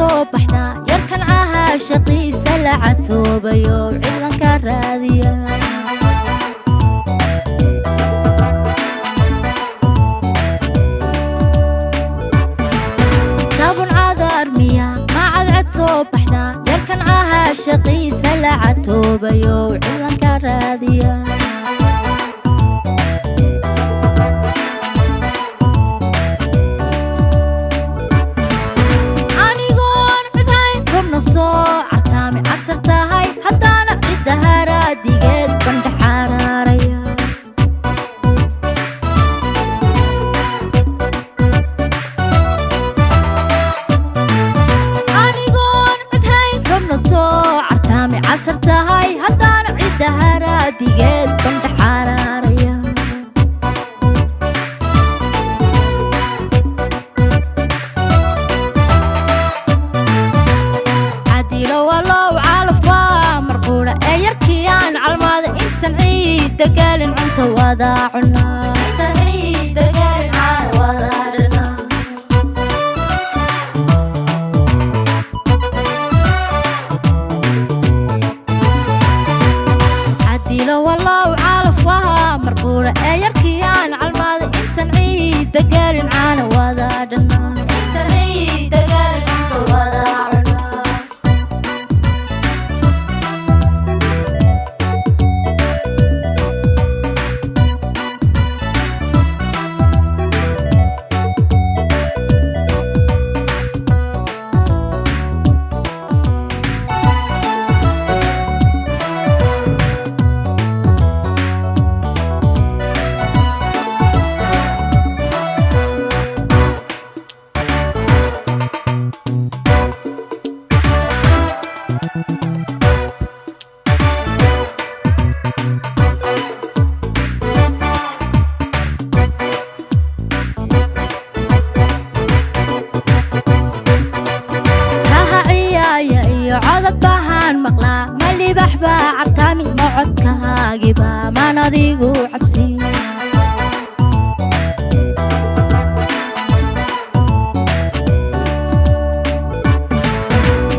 soo baxdaa, yarkan cahaa shaqiisa la catoobayo, cidlanka raadiya. Sabun cadaar miya, ma cadcad soo baxdaa, yarkan cahaa shaqiisa la catoobayo, cidlanka raadiya. Anigoon cidhayn rubna soo cartaami, casar tahay haddaana cidda haraadigeed bandhaxaaraaraya. Anigoon cidhayn rubna soo cartaami, casar tahay haddaana cidda haraadigeed bandhaxaaraaraya. Cadilo walow calafaa marquudha ee yarkii aan calmaada, intan ciidda gaalin cunta wada cunaa. Intan ciidda gaalin caan wada dhanaa. Cadilo walow calafaa marquudha ee yarkii aan calmaada, intan ciidda gaalin caana wada dhanaa. Intan ciidda gaalin cunta wada cunaa. Raha ciyaaya iyo codad bahaan maqlaa, ma libax baa cartaami, ma codkahaagiba maan adigu cabsi.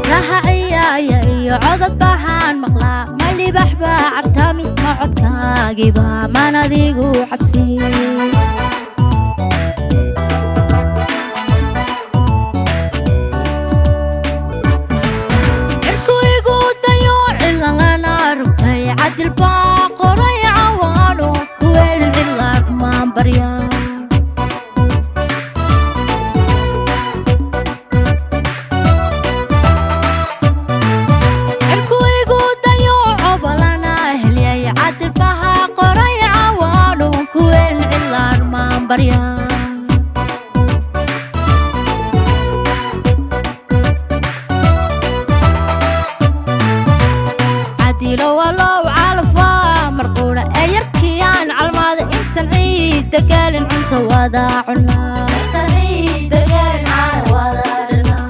Raha ciyaaya iyo codad bahaan maqlaa, ma libax baa cartaami, ma codkahaagiba maan adigu cabsi. Cirku igu dayo cilalana rugtay, cadil baa qoray cawaano kuweel cilaaq maan barya. Cirku igu dayo cobalana helyay, cadil baha qoray cawaano kuweel cilaaq maan barya. Cadilo walow calafaa marquudha ee yarkii aan calmaada, intan ciidda gaalin cunta wada cunaa. Intan ciidda gaalin caan wada dhanaa.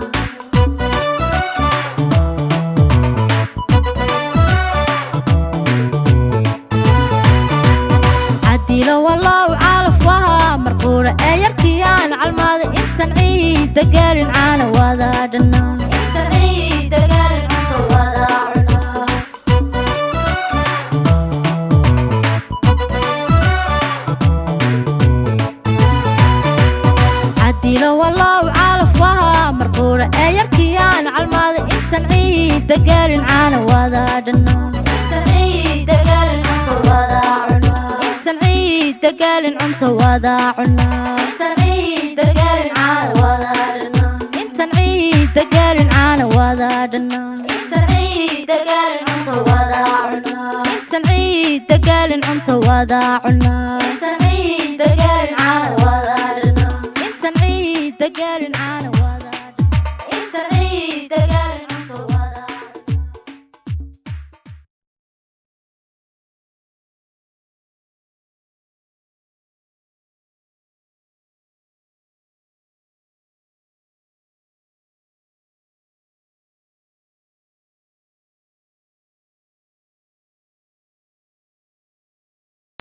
Cadilo walow calafaa marquudha ee yarkii aan calmaada, intan ciidda gaalin caana wada dhanaa. Intan ciidda gaalin cunta wada cunaa. Cadilo walow calafaa marquudha ee yarkii aan calmaada, intan ciidda gaalin caana wada dhanaa. Intan ciidda gaalin cunta wada cunaa. Intan ciidda gaalin cunta wada cunaa. Intan ciidda gaalin caana wada dhanaa. Intan ciidda gaalin caana wada dhanaa. Intan ciidda gaalin cunta wada cunaa. Intan ciidda gaalin cunta wada cunaa. Intan ciidda gaalin caana wada dhanaa. Intan ciidda gaalin caana.